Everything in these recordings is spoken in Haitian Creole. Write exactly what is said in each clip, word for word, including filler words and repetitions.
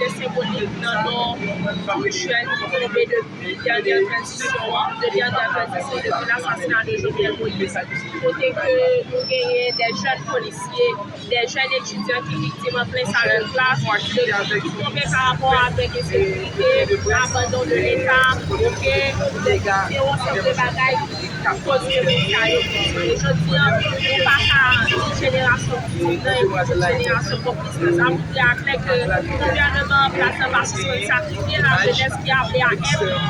de senbolik nan non tout jèn ki tonbe depi dènyè tranzisyon an, de dènyè tranzisyon depi lasasina de Jovenel Moïse, kote ke nou genyen de jèn polisye, de jèn etidyan ki viktim an plen sal de klas, de ki tonbe pa rapò avèk ensekirite, abandon de Leta, oke, de yon seri de bagay ki koz pwoblèm sa yo. E jodi a, nou pa ka di jenerasyon pitit lan epi tout jenerasyon konplis lan. Sa montre aklè ke gouvènman an plas lan pa sispann sakrifye lajenès ki aple a èt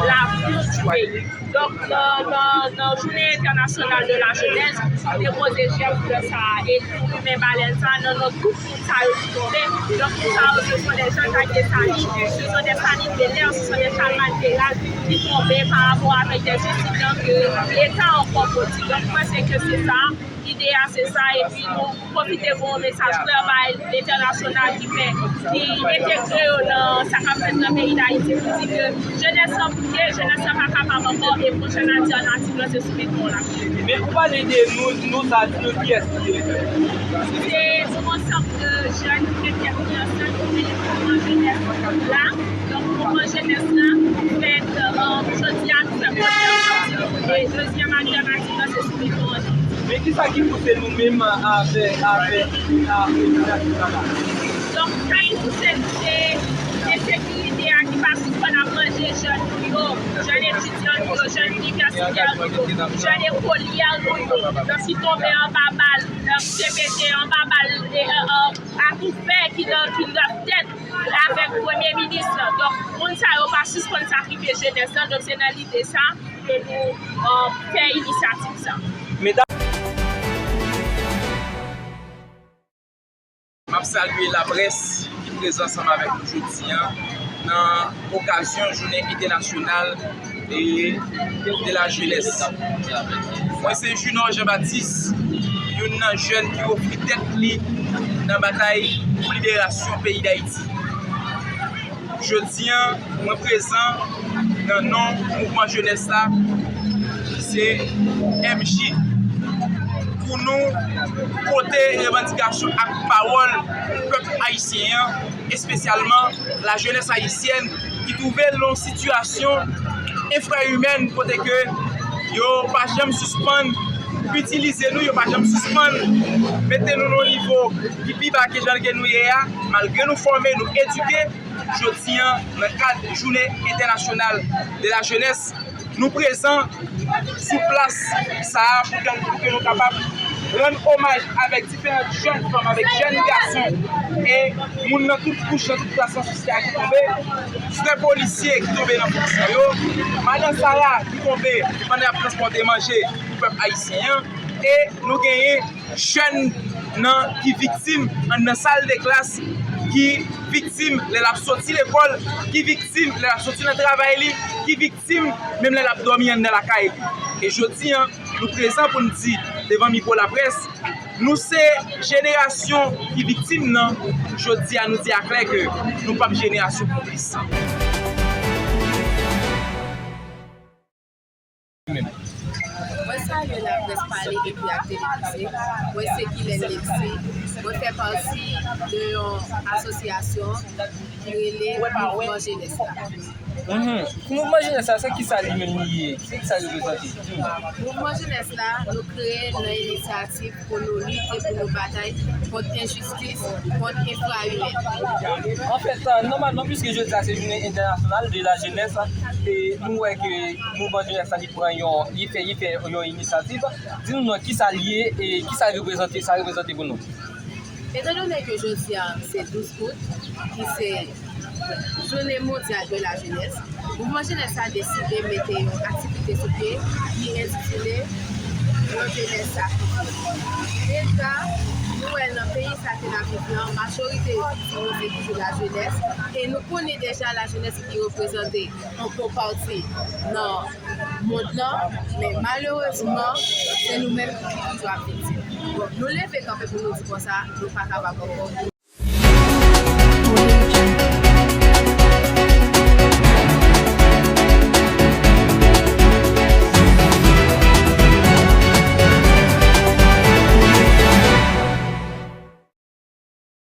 lavni du peyi. Donk, nan, nan, nan jounen entènasyonal de lajenès, nou te poze jès flè sa a e nou limen balèn sa a nan non tout moun sa yo ki tonbe. Donk, moun sa yo, ce sont des Jean-Jacques Dessalines, ce sont des Saline Bélair, ce sont des Charlemagne Péralte ki tonbe pa rapò avèk des insidan ke Leta ankò pwodui. Donk, mwen, se ke se sa, lide a, se sa, epi nou pwofite voye yon mesaj klè bay entènasyonal ki fè, ki entegre yo nan sa k ap fèt nan peyi Dayiti pou di ke jenès lan bouke, jenès lan pa kapab ankò, e pwochen altènativ lan se sou beton an l ap ye. Men ou pale de nou, nou sa di nou kiyès ki direktè? Se yon ansanm de jèn ki mete tèt li ansanm pou fè mouvman jenès la. Donk, mouvman jenès la fèt, euh, jodi a, nou fè premye sòti, e dezyèm altènativ la, se sou beton an. Men kisa ki pouse nou menm a fè, a fè, a fè inisiyativ sa la? Donk, sa ki pouse nou, se ensekirite a ki pa sispann ap manje jèn nou yo, jèn etidyan nou yo, jèn inivèsitè nou yo, jèn ekolyè nou yo, donk ki tonbe anba bal, donk C P T anba bal, e, e, e, atoufè ki nan, ki nan tèt avèk premye minis lan. Donk, moun sa yo pa sispann sakrifye jenès lan, donk se nan lide sa ke nou, euh, fè inisyativ sa. Medam, m ap salye laprès ki prezan ansanm avèk nou jodi a nan okazyon jounen entènasyonal e de la jenès. Mwen se Junor Jean Baptiste, youn nan jèn ki ofri tèt li nan batay pou liberasyon peyi Dayiti. Jodi a, mwen prezan nan non mouvman jenès la, ki se M J, pou nou pote revandikasyon ak pawòl pèp ayisyen an, espesyalman lajenès ayisyèn ki twouve l nan yon sitiyasyon enfrayimèn kote ke yo pa janm sispann itilize nou, yo pa janm sispann mete nou nan yon nivo ki pi ba ke jan ke nou ye a, malgre nou fòme, nou edike. Jodi a, nan kad Jounen Entènasyonal de la Jenès, nou prezan sou plas sa a pou ke, pou ke nou kapab rann omaj avèk diferan jèn fanm, avèk jèn gason e moun nan tout kouch, nan tout klas nan sosyete a ki tonbe, frè polisye ki tonbe nan fonksyon yo, madan Sara ki tonbe pandan y ap transpòte manje pou pèp ayisyen an, e nou genyen jèn nan ki viktim anndan sal de klas, ki viktim lè l ap soti lekòl, ki viktim lè l ap soti nan travay li, ki viktim menm lè l ap dòmi anndan lakay li. E jodi a, nou prezan pou n di devan mikwo laprès, nou se jenerasyon ki viktim nan. Jodi a, nou di aklè ke nou p ap jenerasyon konplis. Mwen salye laprès pale epi ak televize. Mwen se Guylaine Lexi. Mwen fè pati de yon asosyasyon ki rele Mouvman Jenès la. Mhm. Mouvman jenès la, se kisa li menm li ye? Se kisa li reprezante? Di m. Mouvman jenès la, nou kreye nan inisyativ pou nou lite, pou nou batay kont enjistis, kont enfrayimèn. Anfèt, nòmalman, piske jodi a se jounen entènasyonal de la jenès, e nou wè ke mouvman jenès la, li pran yon, li fè, li fè yon inisyativ. Di nou non, kisa l ye e kisa l reprezante, sa reprezante pou nou? Etandone ke jodi a se douz out, ki se Jounen Mondyal de la Jenès, Mouvman Jenès la deside mete yon aktivite sou pye ki entitile Yon Jenès Sakrifye. Deja, nou wè nan peyi sa ke n ap viv lan, majorite viktim yo se toujou lajenès, e nou konnen deja lajenès ki reprezante yon bon pati nan mond lan, men malerezman, se nou menm ki toujou ap viktim. Bon, nou leve kanpe pou nou di konsa, nou pa kapab ankò.